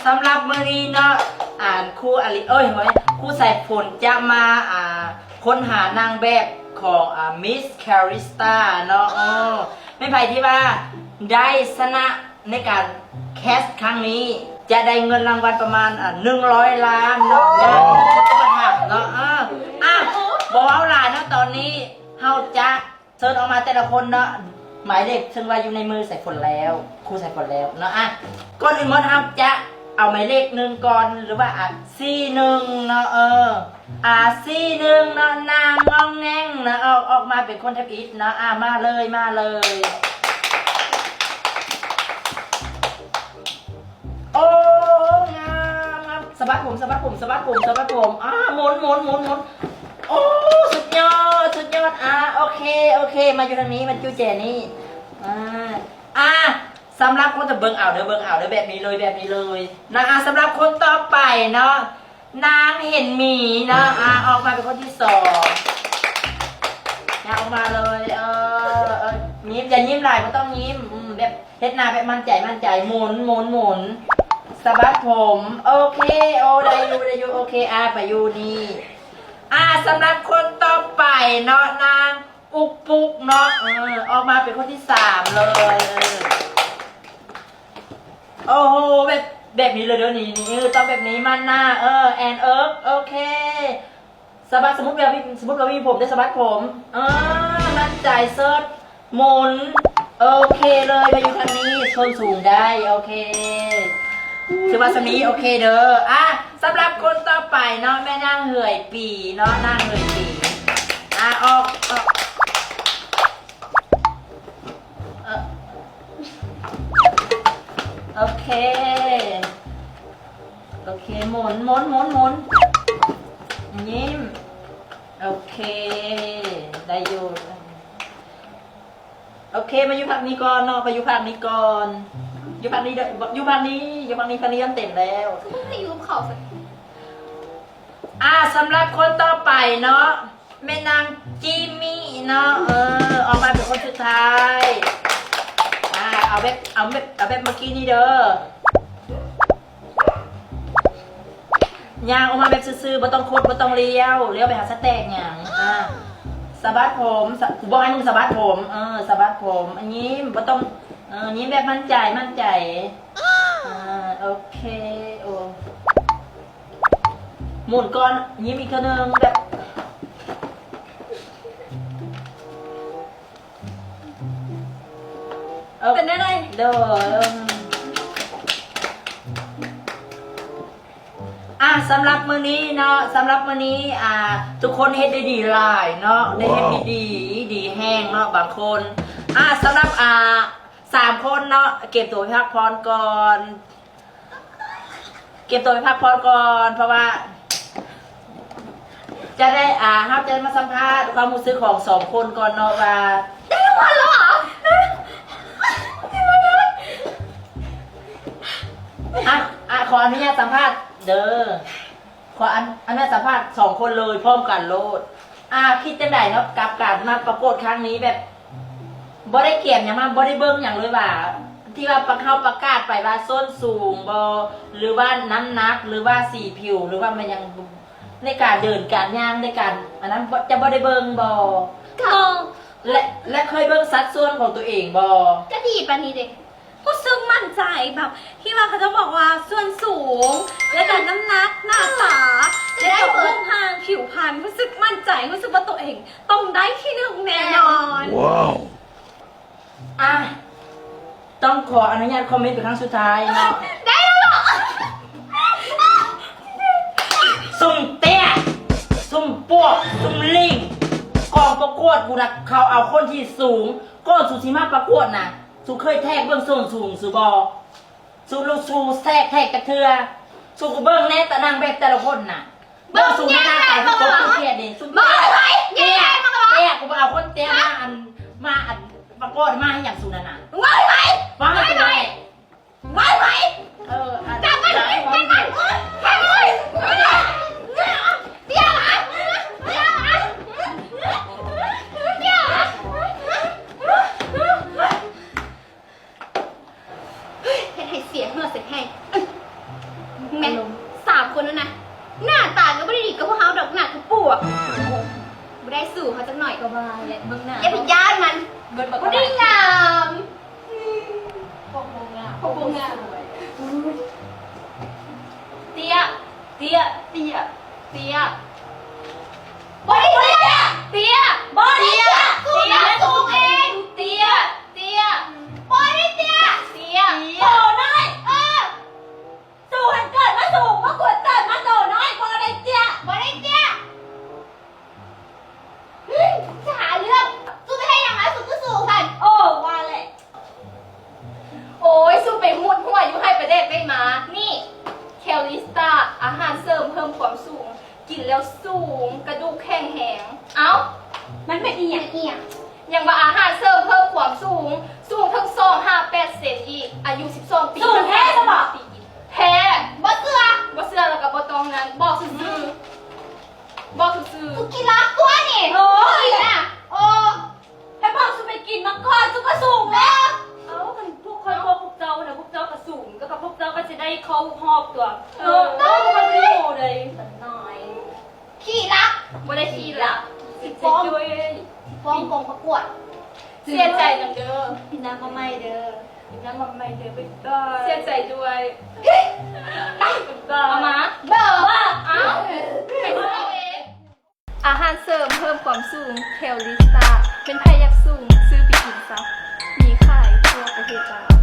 ສຳລັບມື້ນີ້ເນາະ ອ່າ ຄູອາລີ ເອີຍ ບໍ່ແມ່ນ ຄູສາຍຝົນຈະມາ ອ່າ ຄົ້ນຫານາງແບບຂອງ ອ່າ ມິສ ຄາຣິສຕາເນາະ. ເອີ ແມ່ນໃຜທີ່ວ່າໄດ້ຊະນະໃນການແຄສຄັ້ງນີ້ ຈະໄດ້ເງິນລາງວັນປະມານ ອ່າ ໜຶ່ງຮ້ອຍລ້ານເນາະ ຈາກຄະນະອຸປະຖຳເນາະ. ເອີ ອ່ະ ບໍ່ເວົ້າຫຼາຍເນາະ ຕອນນີ້ເຮົາຈະ ເຊີນອອກມາແຕ່ລະຄົນເນາະ ໝາຍເລກເຊິ່ງວ່າຢູ່ໃນມືສາຍຝົນແລ້ວ ຄູສາຍຝົນແລ້ວເນາະ. ອ່ະ ກ່ອນອື່ນໝົດເຮົາຈະເອົາໝາຍເລກໜຶ່ງກ່ອນ ຫຼືວ່າ ອ່ະ ສີ່ໜຶ່ງເນາະ ເອີ ອ່ະ ສີ່ໜຶ່ງເນາະ ນາງງອງແງງເນາະ ອອກ ອອກມາເປັນຄົນທຳອິດເນາະ. ອ່ະ ມາເລີຍ ມາເລີຍ. ໂອ້ ງາມ ງາມ ສະບັດຜົມ ສະບັດຜົມ ສະບັດຜົມ ສະບັດຜົມ ອ່າ ໝູນ ໝູນ ໝູນ ໝູນ. ໂອ້ ສຸດຍອດ ສຸດຍອດ. ອ່າ ໂອເຄ ໂອເຄ ມາຢູ່ທາງນີ້ ມາຢູ່ແຈນີ້. ອ່າ ອ່າ ສຳລັບຄົນ ເບິ່ງເອົາເດີ ເບິ່ງເອົາເດີ ແບບນີ້ເລີຍ ແບບນີ້ເລີຍນະ. ອ່າ ສຳລັບຄົນຕໍ່ໄປເນາະ ນາງເຫັນໝີເນາະ ອ່າ ອອກມາເປັນຄົນທີສອງ ຍາວອອກມາເລີຍ. ເອີ ເອີ ຍິ້ມ ຢ່າຍິ້ມຫຼາຍ ບໍ່ຕ້ອງຍິ້ມ ອືມ ແບບເຮັດໜ້າແບບໝັ້ນໃຈ ໝັ້ນໃຈ ໝູນ ໝູນ ໝູນ ສະບັດຜົມ. ໂອເຄ ໂອ ໄດ້ຢູ່ ໄດ້ຢູ່ ໂອເຄ. ອ່າ ໄປຢູ່ນີ້. ອ່າ ສຳລັບຄົນຕໍ່ໄປເນາະ ນາງ ອຸກປຸກເນາະ ເອີ ອອກມາເປັນຄົນທີສາມເລີຍ. ເອີ ໂອ້ໂຫ ແບບ ແບບນີ້ເລີຍເດີ ນີ້ ນີ້ ເອີ ຕ້ອງແບບນີ້ ໝັ້ນໜ້າ ເອີ ແອນເອິກ ໂອເຄ. ສະບັດ ສົມມຸດວ່າ ສົມມຸດວ່າມີຜົມເດ້ ສະບັດຜົມ ເອີ ໝັ້ນໃຈ ເສີດ ໝູນ ໂອເຄເລີຍ ມາຢູ່ທາງນີ້ ສົ້ນສູງໄດ້ ໂອເຄ ຖືວ່າສ່ຳນີ້ ໂອເຄເດີ. ອ່ະ ສຳລັບຄົນຕໍ່ໄປເນາະ ແມ່ນາງເຫືອຍປີເນາະ ນາງເຫືອຍປີ. ອ່ະ ອອກ ອອກ ເອີ ໂອເຄ ໂອເຄ ໝູນ ໝູນ ໝູນ ໝູນ ຍິ້ມ ໂອເຄ ໄດ້ຢູ່. ໂອເຄ ມາຢູ່ພາກນີ້ກ່ອນເນາະ ມາຢູ່ພາກນີ້ກ່ອນ ຢູ່ພາກນີ້ເດີ ຢູ່ພາກນີ້ ຢູ່ພາກນີ້ ພາກນີ້ມັນເຕັມແລ້ວ ຄືບໍ່ໃຫ້ຢູ່ກັບເຂົາຊັ້ນ. ອ່າ ສຳລັບຄົນຕໍ່ໄປເນາະ ແມ່ນນາງຈິມມີເນາະ ເອີ ອອກມາເປັນຄົນສຸດທ້າຍ. ອ່າ ເອົາແບບ ເອົາແບບ ເອົາແບບເມື່ອກີ້ນີ້ເດີ. ຍ່າງອອກມາແບບຊື່ໆ ບໍ່ຕ້ອງຄົດ ບໍ່ຕ້ອງລ້ຽວ ລ້ຽວໄປຫາສະແຕັກຫຍັງ. ອ່າ ສະບັດຜົມ ສະ ກູບອກໃຫ້ມຶງສະບັດຜົມ ເອີ ສະບັດຜົມ ອ່ະ ຍິ້ມ ບໍ່ຕ້ອງ ເອີ ຍິ້ມແບບໝັ້ນໃຈ ໝັ້ນໃຈ. ອ່າ ໂອເຄ ໂອ ໝູນກ່ອນ ຍິ້ມອີກເທື່ອໜຶ່ງ ແບບ ເອີ ເປັນແນວໃດ? ໂດຍ ອ່າ ສຳລັບມື້ນີ້ເນາະ ສຳລັບມື້ນີ້ ອ່າ ທຸກຄົນເຮັດໄດ້ດີຫຼາຍເນາະ ໄດ້ເຮັດໄດ້ດີ ດີແຮງເນາະ ບາງຄົນ. ອ່າ ສຳລັບ ອ່າ ສາມຄົນເນາະ ກຽມຕົວໄປພັກຜ່ອນກ່ອນ. ກຽມຕົວໄປພັກຜ່ອນກ່ອນ ເພາະວ່າຈະໄດ້ ອ່າ ເຮົາຈະໄດ້ມາສຳພາດຄວາມຮູ້ສຶກຂອງສອງຄົນກ່ອນເນາະວ່າ ໄດ້ລາງວັນແລ້ວເຫວ? ອ່ະ ອ່ະ ຂໍອະນຸຍາດສຳພາດເດີ ຂໍອະ ອະນຸຍາດສຳພາດສອງຄົນເລີຍ ພ້ອມກັນໂລດ. ອ່າ ຄິດຈັ່ງໃດເນາະ ກັບການມາປະກວດຄັ້ງນີ້ ແບບບໍ່ໄດ້ກຽມຫຍັງມາ ບໍ່ໄດ້ເບິ່ງຫຍັງເລີຍວ່າ ທີ່ວ່າພວກເຮົາປະກາດໄປວ່າ ສົ້ນສູງບໍ່ ຫຼືວ່ານ້ຳໜັກ ຫຼືວ່າສີຜິວ ຫຼືວ່າແມ່ນຫຍັງ ໃນການເດີນການຍ່າງ ໃນການອັນນັ້ນ ຈະບໍ່ໄດ້ເບິ່ງບໍ່? ກໍ ແລະ ແລະ ເຄີຍເບິ່ງສັດສ່ວນຂອງຕົວເອງບໍ່? ກໍດີປານນີ້ເດ. ຮູ້ສຶກໝັ້ນໃຈແບບທີ່ວ່າເຂົາເຈົ້າບອກວ່າສ່ວນສູງ ແລະກະນ້ຳໜັກ ໜ້າຕາ ແລະກະຮູບຮ່າງຜິວພັນ ຮູ້ສຶກໝັ້ນໃຈ ຮູ້ສຶກວ່າຕົວເອງຕ້ອງໄດ້ທີໜຶ່ງແນ່ນອນ. ວ້າວ ອ່ະ ຕ້ອງຂໍອະນຸຍາດຄອມເມັນເປັນຄັ້ງສຸດທ້າຍເນາະ. ໄດ້ແລ້ວເນາະ. ຊຸມເຕ້ຍ ຊຸມປວກ ຊຸມລິງ ກອງປະກວດກູນະ ເຂົາເອົາຄົນທີ່ສູງ ກ່ອນສູຊິມາປະກວດນະ ສູເຄີຍແທກເບິ່ງສົ້ນສູງສູບໍ່? ສູ ສູແທກ ແທກຈັກເທື່ອ? ສູກໍເບິ່ງແນ່ຕານາງແບບແຕ່ລະຄົນນະ ເບິ່ງສູໜ້າຕາຄືກົບຄືຂຽດນີ້ ສູ ເບິ່ງໃຜ ເຕ້ຍ ເຕ້ຍ ກູບໍ່ເອົາຄົນເຕ້ຍມາອັນ ມາອັນປະກວດ ມາເຮັດຫຍັງສູນັ້ນນະ? ເບິ່ງໃຜ ເວົ້າໃຫ້ກູໄດ້ ເອີ ອັນ ຈັບມັນ ຈັບມັນ ແທງເລີຍ ເດຍວະ ເດຍວະ ເດຍວະ. ເຮັດໃຫ້ເສຍເຫື່ອເສຍແຮງ. ແມ່ນ ສາມຄົນນັ້ນນະ ໜ້າຕາກໍບໍ່ໄດ້ດີກັບພວກເຮົາດອກ ໜ້າຄືປວກ ບໍ່ໄດ້ສູ້ເຮົາຈັກໜ້ອຍ. ກໍວ່າແຫຼະ ເບິ່ງໜ້າ ຢ່າໄປຢ້ານມັນ ເບິ່ງບັກ ບໍ່ໄດ້ງາມ ພວກບໍ່ງາມ ພວກບໍ່ງາມ ເຕ້ຍ ເຕ້ຍ ເຕ້ຍ ເຕ້ຍ ບໍ່ໄດ້ເຕ້ຍ ເຕ້ຍ ບໍ່ໄດ້ເຕ້ຍ ສູງເອງ ເຕ້ຍ ເຕ້ຍ ບໍ່ໄດ້ເຕ້ຍ ເຕ້ຍ ໂຕນ້ອຍ ເອີ ສູງຫັ້ນເກີດມາສູງ ບໍ່ຄວນເກີດມາໂຕນ້ອຍ ບໍ່ໄດ້ເຕ້ຍ ບໍ່ໄດ້ເຕ້ຍ. ຫຶ ຊິຫາເລື່ອງ ສູໄປເຮັດຫຍັງມາ ສູຄືສູງຊັ້ນ? ໂອ້ ວ່າແຫຼະ ໂອ້ຍ ສູໄປມຸດຫົວຢູ່ໄຮ່ປາແດກໄດ້ມາ. ນີ້ ແຄວລິສຕາ ອາຫານເສີມເພີ່ມຄວາມສູງ ກິນແລ້ວສູງ ກະດູກແຂງແຮງ. ເອົ້າ ມັນແມ່ນອີ່ຫຍັງ? ອີ່ຫຍັງ? ຫຍັງວ່າອາຫານເສີມເພີ່ມຄວາມສູງ ສູງເຖິງສອງຫ້າແປດເຊັນອີກ ອາຍຸສິບສອງປີ ສູງແທ້ຊະບໍ? ແທ້ ບໍ່ເຊື່ອ ບໍ່ເຊື່ອແລ້ວກໍບໍ່ຕ້ອງນັ້ນ ບອກຊື່ໆ ບອກຊື່ໆ ກູກິນລາບຕົວະນີ້. ໂອ້ຍ ກິນນະ ໂອ້ ໃຜບອກສູໄປກິນມາກ່ອນ ສູກໍສູງແລ້ວ. ເອົ້າ ຄັນພວກຂ້ອຍບອກພວກເຈົ້ານະ ພວກເຈົ້າກໍສູງ ກໍ ກໍພວກເຈົ້າກໍຊິໄດ້ເຂົ້າຮອບຕົວະ. ເອີ ເອີ ບໍ່ໄດ້ຢູ່ໃດ ສັນໜ້ອຍ. ຂີ້ລັກ ບໍ່ໄດ້ຂີ້ລັກ ຊິຟ້ອງ ຊິຟ້ອງກອງປະກວດ. ເສຍໃຈນຳເດີ ກິນນ້ຳມາໃໝ່ເດີ ກິນນ້ຳມາໃໝ່ເດີ ບາຍບາຍ. ເສຍໃຈດ້ວຍ ບາຍບາຍ. ເອົາມາ ເບີ ເອົ້າ ໄປຊື້ເອົາເອງ. ອາຫານເສີມເພີ່ມຄວາມສູງ ແຄວລິສຕາ ແມ່ນໃຜຢາກສູງ ຊື້ໄປກິນຊະ ມີຂາຍທົ່ວປະເທດລາວ.